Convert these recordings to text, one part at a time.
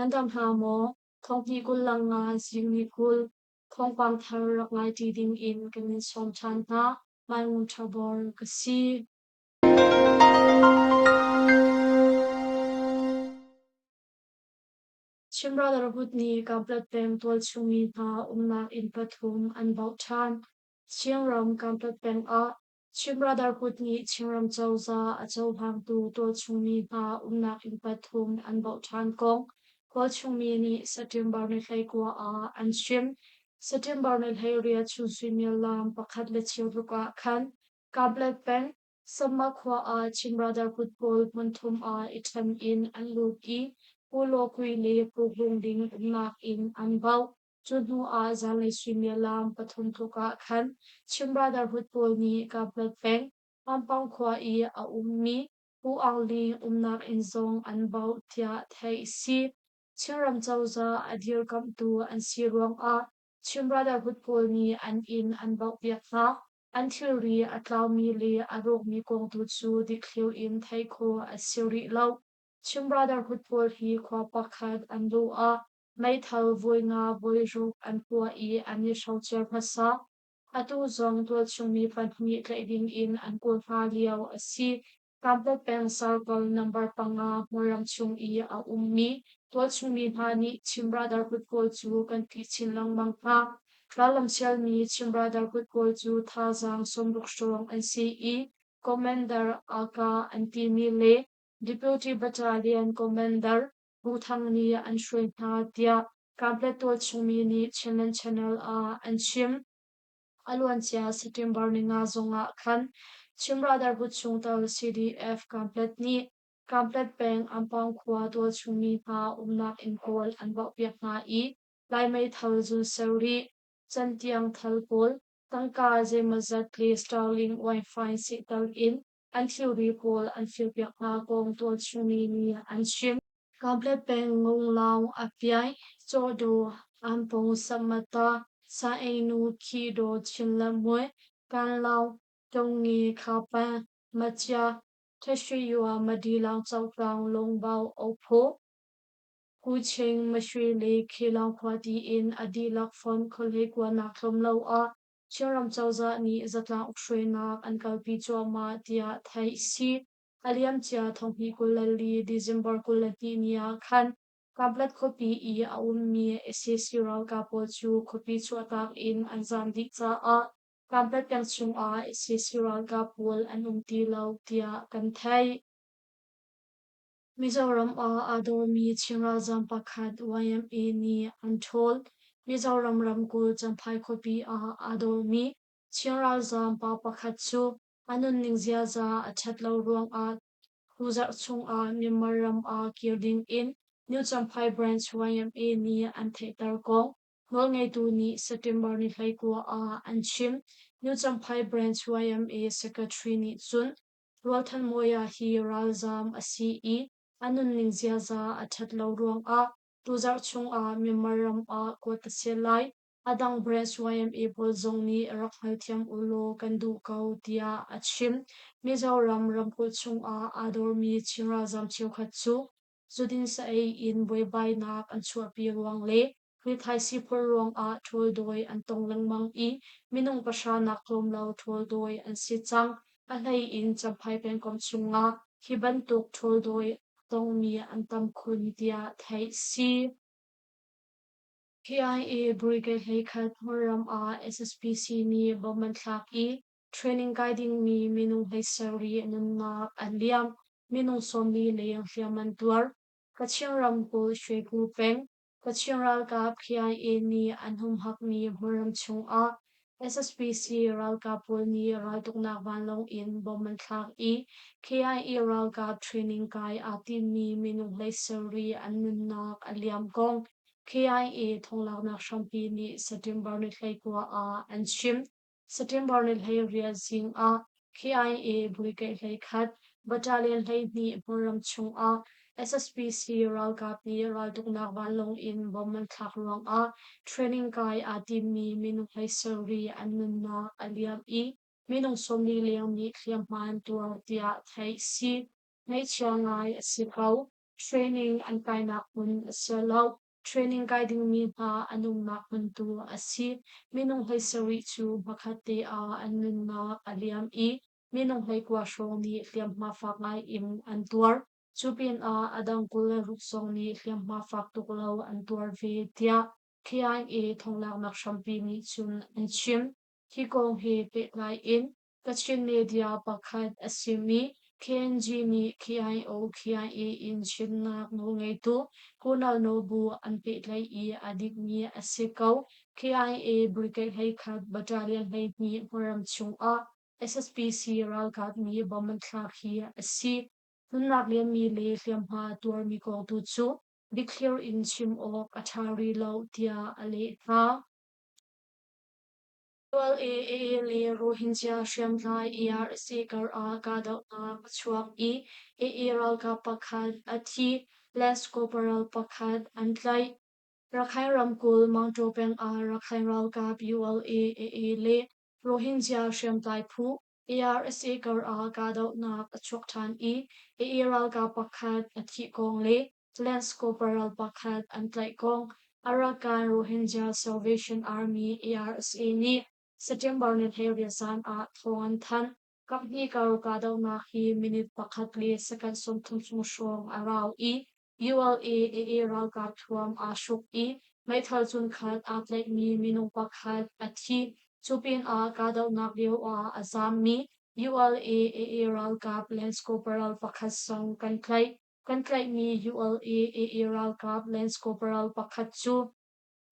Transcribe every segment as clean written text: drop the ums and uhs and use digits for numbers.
Nan dam hna maw? Thonghnih 20 le nga zingni 20 thawngpang thar rak ngaiṭi dingin kan in sawm ṭhan hna. Mai Ngun Ṭha Bor ka si. Chin Brotherhood nih Kanpetlet peng tualchung mi hna umnak inn pathum an bauh ṭhan. Chinram Kanpetlet peng ah Chin Brotherhood nih Chinram cozah a cohlangtu tualchung mi hna umnak inn pathum an bauh ṭhan kong tualchung mi nih September ni 19 ah an chim. September ni 18 chun suimilam pakhat le cheu tluk ah khan Kanpetlet peng Samma khua ah Chin Brotherhood pawl hmunthum ah i ṭhen in an lut i Pu Law Kui le Pu Hung Ding umnak inn an bauh. Cu hnu ah zanlei suimilam pathum tluk ah khan Chin Brotherhood pawl nih Kanpetlet peng, Ampang khua i a ummi Pu Aung Ling umnak inn zong an bauh tiah theih a si. Chinram cozah a dirkamhtu an si ruangah Chin Brotherhood pawl nih an inn an bauhpiak hna. An thilri a tlaumi le a rawkmi kong tu cu dikthliu in theih khawh a si rih lo. Chin Brotherhood pawl hi khua pakhat an luh ah meithal voi nga voi ruk an puah i an i hrocer hmasa. Atu zong tualchungmi pahnih tlaih ding in an kawl hna lio a si. Kanpetlet peng Circle number panga hmunram chung i a ummi tualchungmi hna nih Chin Brotherhood pawl cu kan ṭih chin lengmang hna. Rallam sialmi Chin Brotherhood pawl cu thazaang 60 hrawng an si i Commander Aka an timi le Deputy Battalion Commander Pu Thang nih an hruai hna tiah Kanpetlet tualchungmi nih Chinland Channel ah an chim. A luancia September ninga zongah khan Chin Brotherhood chungtel CDF Kanpetlet nih Kanpetlet peng Ampang khua tualchungmi hna umnak inn pawl an bauhpiak hna i Lai meithal zunser rih, cantiang thal pawl, tangka zeimawzat le Starlink Wi-Fi sehtal in an thilri pawl an firpiak hna kong tualchungmi nih an chim. Kanpetlet peng Ngunglaung Apiai, Cawdaw, Anpong Sammata, Saeinu Khidaw Chinlamue, Kanlaung, Tongi Khapan, Macia, Thashwiyua Madilang Coklang Lungbau Opho, Kuching, Mashwe le Khelang khua tiin a dihlak fonh khuahlei kuanak tlawm lo ah Chinram cozah nih zatlang ukhruainak an kalpi cuahmah tiah theih a si. A liamcia thonghnih 24 December 22 ni ah khan Kanpetlet khuapi i a ummi sac ralkap pawl cu khuapi chuahtak in an zaam dih caah Kanpetlet peng chungah sac ralkap pawl an um ti lo tiah kan theih. Mizoram ah aa dawrmi Chin ralzaam pakhat YMA nih an ṭhawl. Mizoram ramkulh Champhai khuapi ah aa dawrmi Chin ralzaam pa pakhat cu a nunning ziaza a ṭhat lo ruangah tuzarh chungah Myanmar ram ah kir dingin New Champhai Branch YMA nih an theihter kong nawlngeitu nih September ni 19 ah an chim. New Champhai Branch YMA Secretary nih cun Rualthanmawia hi ralzaam a si i a nunning ziaza a ṭhat lo ruangah tuzarh chungah Myanmar ram ah kuat a si lai. A dang branch YMA pawl zong nih rak hngalthiam u law kan duh ko tiah a chim. Mizoram ramkulh chungah aa dormi Chin ralzaam cheukhat cu zudin saei in buaibainak an chuahpi ruang le rithaisii phorh ruangah ṭhawldawi an tong lengmang i minung pahra nak tlawm lo ṭhawldawi an si cang. A hlei in Champhai pengkomh chungah hi bantuk ṭhawldawi a tongmi an tam khun tiah theih a si. KIA Brigade 11 hmunram ah SSPC nih bomb an thlak i training kai dingmi minung 17 nunnak an liam. Minung 40 leng hliam an tuar. Kachin ramkulh Shwegu peng Kachin ralkap KIA nih an humhakmi hmunram chungah SSPC ralkap pawl nih raltuknak vanlawng in bomb an thlak i KIA ralkap training kai aa timmi minung 17 an nunnak a liam kong KIA thonglaknak hrampi nih September ni 19 ah an chim. September ni 18 zing ah KIA Brigade 11 Battalion 12 hmunram chungah SSPC ralkap nih raltuknak vanlawng in bomb an thlak ruangah training kai aa timmi minung 17 an nunnak a liam i minung 40 leng nih hliamhma an tuar tiah theih a si. Ngaihchia ngai a si ko. Training an kainak hmun a si lo. Training kai dingmi hna an umnak hmun tu a si. Minung 17 cu hmakhat te ah an nunnak a liam i minung 19 hrawng nih hliamhma fak ngai in an tuar. Cu pinah a dang 26 zong nih hliamhma fak tuk lo an tuar ve, tiah KIA thonglaknak hrampi nih cun an chim. Hi kong he pehtlai in Kachin media pakhat a simi KNG nih KIO KIA in chimnak nawlngeitu Kunal Nobu an pehtlaih i a dikmi a si ko. KIA Brigade 11 Battalion 12 hmunram chungah SSPC ralkap nih bomb an thlak hi a si. Nunnak liammi le hliamhma tuarmi kong tu cu dikthliar in chim awk a ṭha rih lo tiah a leh hna. ULAA le Rohingya hriamtlai ARSA karah kahdohnak a chuak i AA ralkap pakhat a thi, Lance Corporal pakhat an tlaih. Rakhine ramkulh Mangtaw peng ah Rakhine ralkap ULA AA le Rohingya hriamtlai phu ARSA karah kahdohnak a chuak ṭhan i AA ralkap pakhat a thih kong le Lance Corporal pakhat an tlaih kong Arakan Rohingya Salvation Army ARSA nih September ni 18 zan ah thawng an thanh. Kaphnih kar kahdohnak hi minute pakhat le second 30 chung hrawng a rau i ULA AA ralkap thuam aa hruk i meithal zunkhat aa tlaihmi minung pakhat a thi. Cu pinah kahdohnak lio ah a zaammi ULA AA ralkap Lance Corporal pakhat zong kan tlaih. Kan tlaihmi ULA AA ralkap Lance Corporal pakhat cu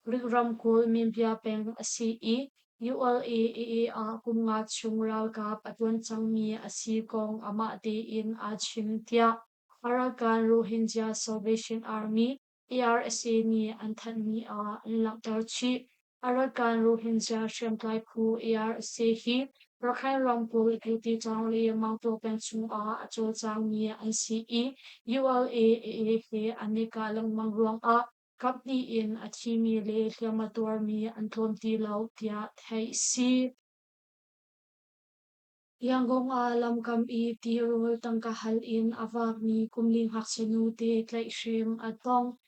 Greek ramkulh Minbya peng a si i ULA AA ah kum nga chung ralkap a ṭuan cangmi a si kong amah tein aa chim tiah Arakan Rohingya Salvation Army ARSA nih an thanhmi ah an langhter chih. Arakan Rohingya hriamtlai phu ARSA hi Rakhine ramkulh Puti-Taung le Maungtaw peng chungah a cawlcangmi an si i ULA AA he an i kah lengmang ruangah kaphnih in a thimi le hliam a tuarmi an tlawm ti lo tiah theih a si. Yangon ah lamkam i tirawl tangka hal in a vakmi kumli ngakchia nute tlaihhrem a tong.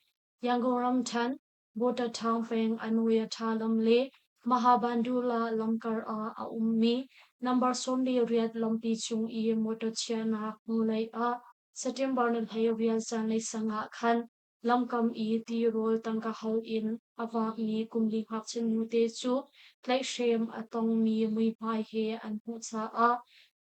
Yangon ramṭhen, Botataung peng Anuyatha lam le Mahabandula lamkar ah a ummi number 18 lampi cung i motor chiahnak hnulei ah September ni 18 zanlei sang ah khan Lamkam i tirawl tangka hal in a vakmi kumli ngakchia nute cu tlaihhrem a tongmi muihmai he an hmuh caah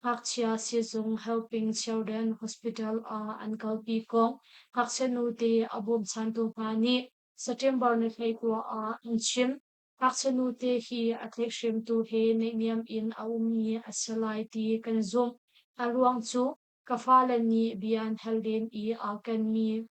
ngakchia sizung Helping Children Hospital ah an kalpi kong ngakchia nute a bawmchantu hna nih September ni 19 ah an chim. Ngakchia nute hi a tlaihhremtu he naihniam in a ummi a si lai ti kan zumh. A ruang cu Ka fale nih bia an hal len i aa kenmi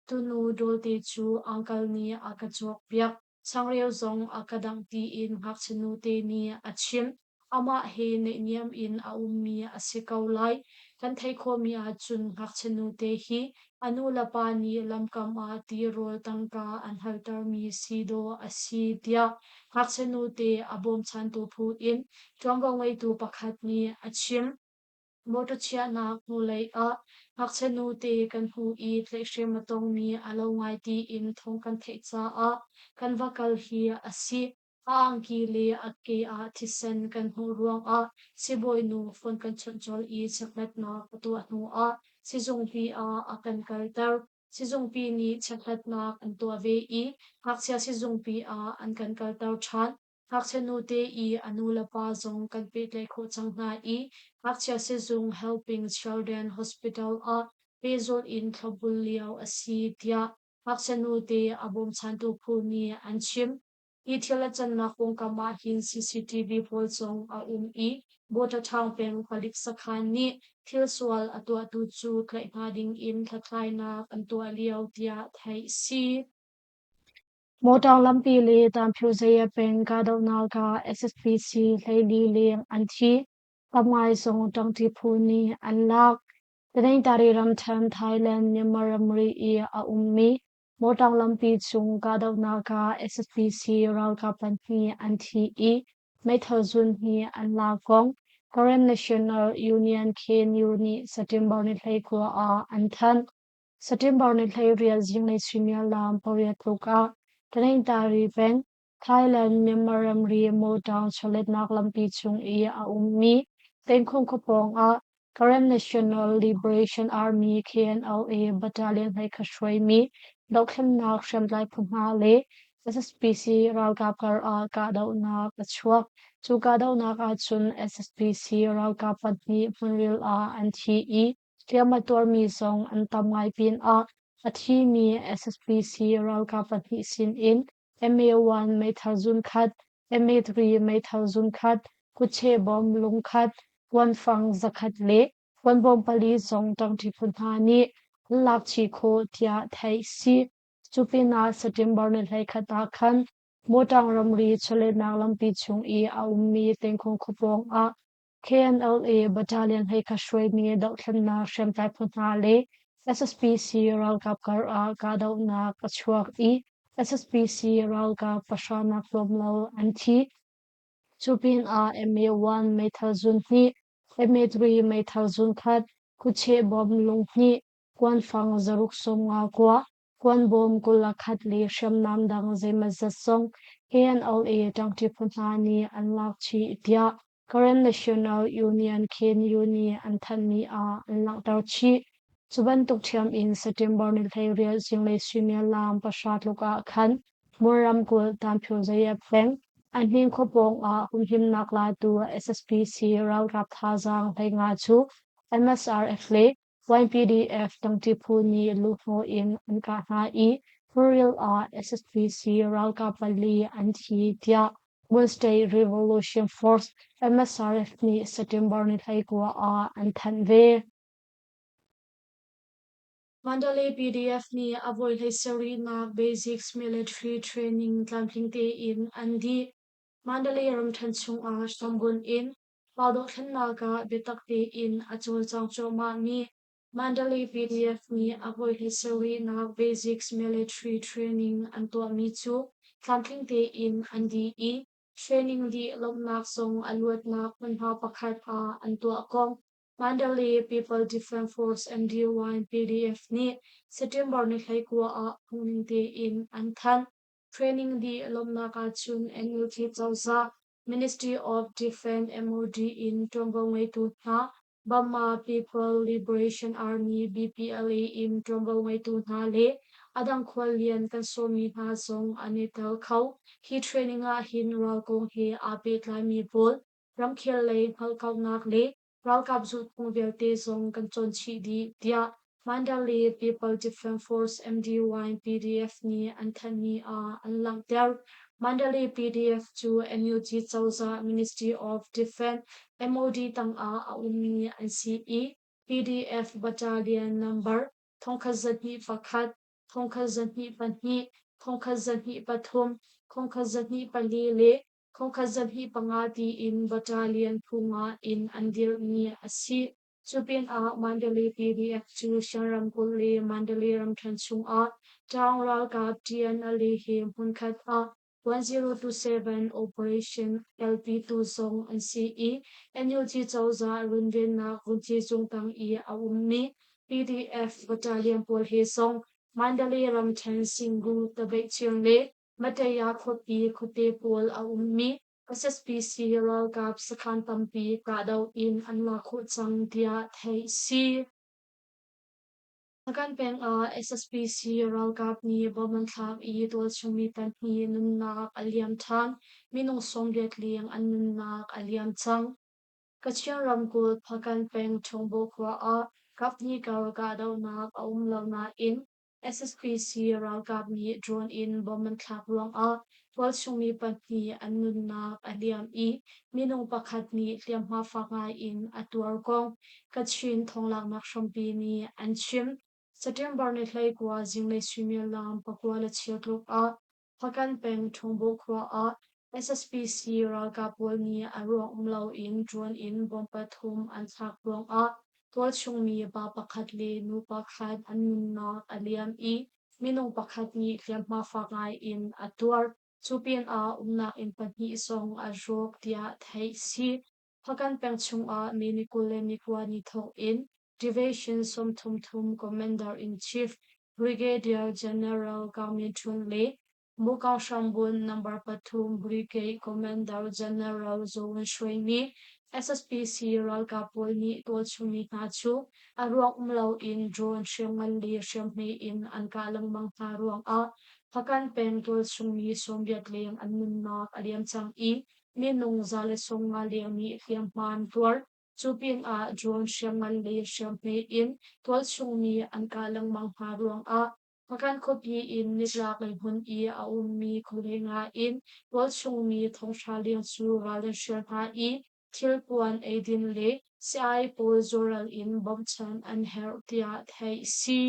tunu dawlte cu uncle nih a ka cawkpiak. Changreu zong a ka dangh tiin ngakchia nute nih a chim. Amah he naihniam in a ummi a si ko lai. Kan theih khawhmi ahcun ngakchia nute hi a nulepa nih lamkam ah tirawl tangka an haltermi si dawh a si tiah ngakchia nute a bawmchantu phu in ṭuanvo ngeitu pakhat nih a chim. Mawṭaw chiahnak hnulei ah ngakchia nute kan hmuh i tlaihhrem a tongmi a lo ngai tiin thawng kan theih caah kan va kal hi a si. A angki le a ke ah thisen kan hmuh ruangah sibawinu phone kan chawnh colh i chekhlatnak a tuah hnuah sizungpi ah a kan kalter. Sizungpi nih chekhlatnak an tuah ve i ngakchia sizungpi ah an kan kalter ṭhan. Ngakchia nute i a nulepa zong kan pehtlaih khawh cang hna i ngakchia sizung Helping Children Hospital ah pehzulh in thlopbul lio a si tiah ngakchia nute a bawmchantu phu nih an chim. Hi thil a cannak pawngkam ah hin CCTV pawl zong a um i Bawṭaṭhaung peng palik sakhan nih thil sual a tuahtu cu tlaih hna ding in hlathlainak an tuah lio tiah theih a si. Motor lampi le Tanphyozaya peng kahdohnak ah SSPC 14 leng an thi. Tam ngai zong ṭangṭi phu nih an lak. Tanintari ramṭhen Thailand Myanmar ramri i a ummi motor lampi cung kahdohnak ah SSPC ralkap pahnih an thi i meithal zun hi an lak kong Karen National Union KNU nih September ni 19 ah an thanh. September ni 18 zinglei suimilam 8 tluk ah Tanintari peng, Thailand Myanmar ramri Motown chawletnak lampi cung i a ummi Tengkhung khua pawng ah Karen National Liberation Army KNLA battalion hleikhat hruaimi dohthlennak hriamtlai phu hna le SSPC ralkap kar ah kahdohnak a chuak. Cu kahdohnak ahcun SSPC ralkap pahnih hmunril ah an thi i hliam a tuarmi zong an tam ngai pinah a thimi SSPC ralkap pahnih sinin MA1 meithal zunkhat, MA3 meithal zunkhat, kutche bom lungkhat, kuanfang 100 le kuanbawm pali zong ṭangṭi phu hna nih an lak chih khawh tiah theih si. Cu pinah September ni 11 ah khan Mawṭang ramri chawlehnak lampi chung i a ummi Tengkhung khua pawng ah KNLA battalion hleikhat hruaimi dohthlennak hriamtlai phu hna le SSPC ralkap kar ah kahdohnak a chuak i SSPC ralkap pahra nak tlawm lo an thi. Cu pinah MA1 meithal zun hnih, MA3 meithal zun khat, kutcheh bom lung hnih, kuanfang 650 kua, kuanbawm 21 le hriamnam dang zeimawzat zong KNLA ṭangṭi phu hna nih an lak chih tiah Karen National Union KNU nih an thanhmi ah an langhter chih. Cu bantuk ṭhiam in September ni 18 zinglei suimilam 9 tluk ah khan Mon ramkulh Tanphyozayat peng Anhning khua pawng ah humhimnak latu SSPC ralkap thazaang 15 cu MSRF le YPDF ṭangṭi phu nih luhhnawh in an kah hna i Puril ah SSPC ralkap pali an thi tiah Mon State Revolution Force MSRF nih September ni 19 ah an thanh ve. Mandalay PDF nih a voi 17nak Basics Military Training tlamtling tein an dih. Mandalay ramṭhen chungah hrambunh in pa dohthlennak ah biatak tein a cawlcang cuahmahmi Mandalay PDF nih a voi 17nak Basics Military Training an tuahmi cu tlamtling tein an dih i training dih lawmhnak zong a luatnak hmunhma pakhat ah an tuah kong Mandalay People Defense Force MDY PDF nih September ni 19 ah phungning tein an thanh. Training dih lawmhnak ahcun NUG cozah Ministry of Defense MOD in ṭuanvo ngeitu hna, Burma People Liberation Army BPLA in ṭuanvo ngeitu hna le a dang khuallian kan sawmmi hna zong an i tel kho. Hi training ah hin ral kong he aa pehtlaimi pawl ramkhel lei hngalhkauhnak le ralkap zulhphung vialte zong kan cawn chih dih, tiah Mandalay People Defense Force MDY PDF nih an thanhmi ah an langhter. Mandalay PDF cu NUG cozah Ministry of Defense MOD tangah a ummi an si i PDF Battalion number 1201, 1202, 1203, 1204 le 1205 tiin battalion phu nga in an dirhmi a si. Cu pinah Mandalay PDF cu Shan ramkulh le Mandalay ramṭhen chungah Ṭaung ralkap TNLA he hmunkhat ah 1027 Operation LP2 zong an si i NUG cozah runvennak vunci cung tang i a ummi PDF battalion pawl he zong Mandalay ramṭhen Singu, Tabeihchiang le Mataya khuapi khuate pawl a ummi SSPC ralkap sakhan tampi kahdoh in an lak khawh cang tiah theih si. Hpakant peng ah SSPC ralkap nih bomb an thlak i tualchung mi pahnih nunnak a liam ṭhan. Minung 80 leng an nunnak a liam cang. Kachin ramkulh Hpakant peng Ṭhungbo khua ah kaphnih kar kahdohnak a um lo nain SSPC ralkap nih drone in bomb an thlak ruangah tualchung mi pahnih an nunnak a liam i minung pakhat nih hliamhma fak ngai in a tuar kong Kachin thawnglaknak hrampi nih an chim. September ni 19 zinglei suimilam 9:15 tluk ah Hpakant peng Ṭhungbo khua ah SSPC ralkap pawl nih a ruang um loin drone in bomb pathum an thlak ruangah tualchung mi pa pakhat le nu pakhat an nunnak a liam i minung pakhat nih hliamhma fak ngai in a tuar. Cu pinah umnak inn pahnih zong a rawk tiah theih si. Hpakant peng chungah May ni 29 ni thawk in. Division 33 Commander-in-Chief Brigadier General Kang Min Htun le Muka Hrambun Number pathum Brigade Commander General Zaw Win hruaimi SSPC ralkap pawl nih tualchungmi hna cu a ruak um loin drone hriamngan le hriamhme in an kah lengmang hna ruangah Hpakant peng tualchungmi 80 leng an nunnak a liam cang i minung 150 leng nih hliamhma an tuar. Cu pinah drone hriamngan le hriamhme in tualchungmi an kah lengmang hna ruangah Hpakant khuapi in nitlaklei hmun i a ummi khuahleng in tualchungmi thonghra leng cu ral an hrial hna i thilpuan, eidin le sii-ai pawl zuaral in bawmhchanh an herh tiah theih a si.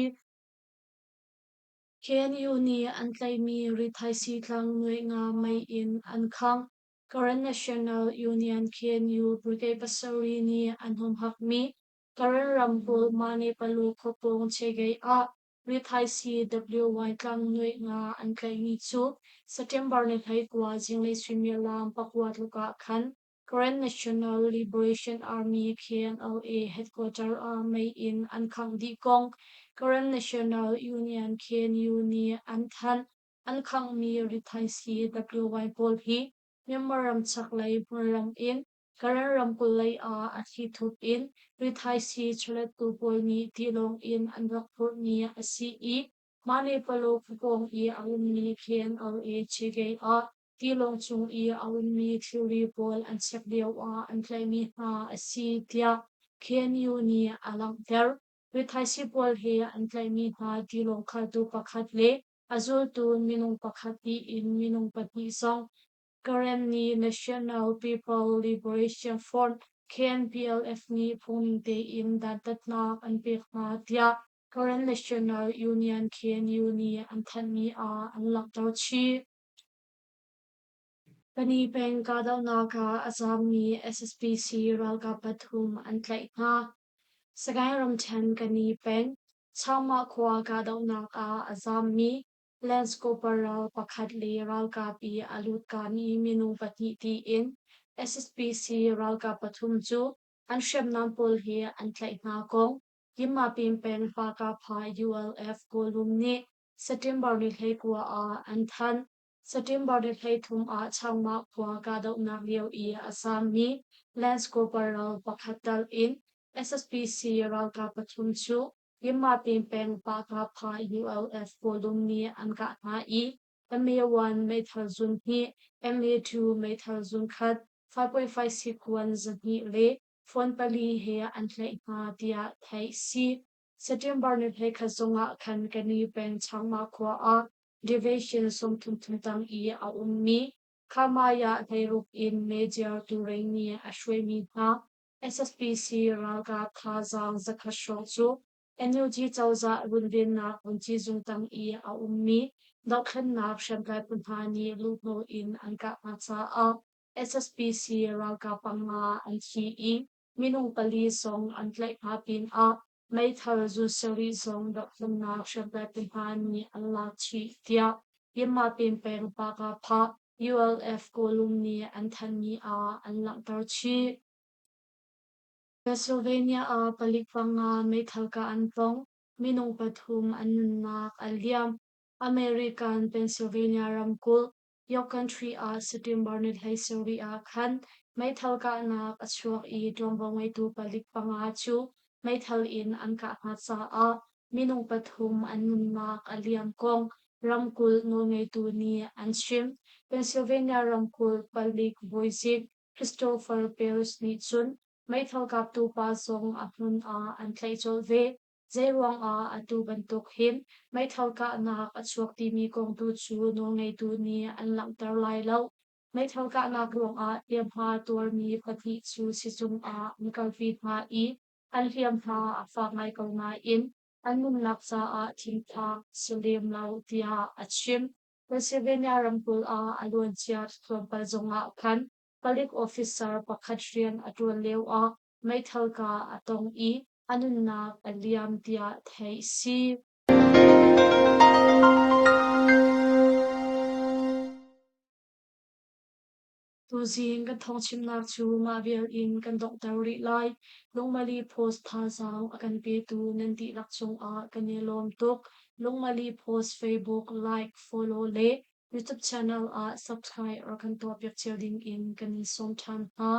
KNU nih an tlaihmi rithaisii tlang nuaih nga mei in an khangh. Karen National Union KNU Brigade pasarih nih an humhakmi Karen ramkulh Mane Palu khuapawng Chegei ah Rithaisii WY tlang nuaih nga an tlaihmi cu September ni 29 zinglei suimilam pakua tluk ah khan Karen National Liberation Army KNLA headquarter ah mei in an khangh dih kong Karen National Union KNU nih an thanh. An khanghmi rithaisii WY pawl hi Myanmar ram chaklei hmunram in Karen ramkulh lei ah a thlithup in rithaisii chawlettu pawl nih tilawng in an rak phurhmi a si i mah le Palu khuapawng i a ummi KNLA Chigay ah tilawng cung i a ummi thilri pawl an chek lioah an tlaihmi hna a si tiah KNU nih a langhter. Rithaisii pawl he an tlaihmi hna tilawng khaltu pakhat le a zultu minung pakhat tiin minung pahnih zong Karenni National People Liberation Front KNPLF nih phungning tein dantatnak an pek hna tiah Karen National Union KNU nih an thanhmi ah an langhter chih. Kani peng kahdohnak ah a zaammi SSPC ralkap pathum an tlaih hna. Sagaing ramṭhen Kani peng Changmah khua kahdohnak ah a zaammi Lance Corporal pakhat le ralkap i a lutkami minung pahnih tiin SSPC ralkap pathum cu an hriamnam pawl he an tlaih hna kong Yinmapin peng Hpakapha ULF Kawlum nih September ni 29 ah an thanh. September ni 33 ah Changmah khua kahdohnak lio i a zaammi Lance Corporal pakhat tal in SSPC ralkap pathum cu Yinmapin peng Hpakapha ULF Kawlum nih an kah hna i MA-1 meithal zun hnih, MA-2 meithal zun khat, 5.5 sikuan zahnih le phone pali he an tlaih hna tiah theih si. September ni 21 zongah khan Kani peng Changma khua ah Division 33 tang i a ummi Khamaya hleiruk in Major Turai nih a hruaimi hna SSPC ralkap thazaang zakhat hrawng cu NUG cozah runvennak vunci zung tang i a ummi dohthlennak hriamtlai phu hna nih luhhnawh in an kah hna caah SSPC ralkap panga an thi i minung pali zong an tlaih hna pinah meithal zun sarih zong dohthlennak hriamtlai phu hna nih an lak chih tiah Yinmapin peng Pakapha ULF Kawlum nih an thanhmi ah an langhter chih. Pennsylvania ah palik panga meithal kah an tong. Minung pathum an nunnak a liam. American Pennsylvania ramkulh York Country ah September ni 17 ah khan meithal kahnak a chuak i ṭuanvo ngeitu palik panga cu meithal in an kah hna caah minung pathum an nunnak a liam kong ramkulh nawlngeitu nih an chim. Pennsylvania ramkulh palik bawizik Christopher Pierce nih cun meithal kaptu pa zong a hmun ah an tlaih colh ve. Zeiruang ah atu bantuk hin meithal kahnak a chuak timi kong tu cu nawlngeitu nih an langhter lai lo. Meithal kahnak ruangah hliamhma tuarmi pahnih cu sizung ah an kalpi hna i an hliamhma a fak ngai ko nain an nunnak caah thinphang a si lem lo tiah a chim. Pennsylvania ramkulh ah a luancia tlawmpal zongah khan palik officer pakhat rian a ṭuan lioah meithal kah a tong i a nunnak a liam tiah theih a si. Tuzing kan thawngchimnak cu mah vial in kan donghter rih lai. Lungmali Post thazaang a kan petu nan dihlak cungah kan i lawm tuk. Lungmali Post Facebook like, follow le YouTube channel ah subscribe rak kan tuahpiak cio ding in kan in sawm ṭhan hna.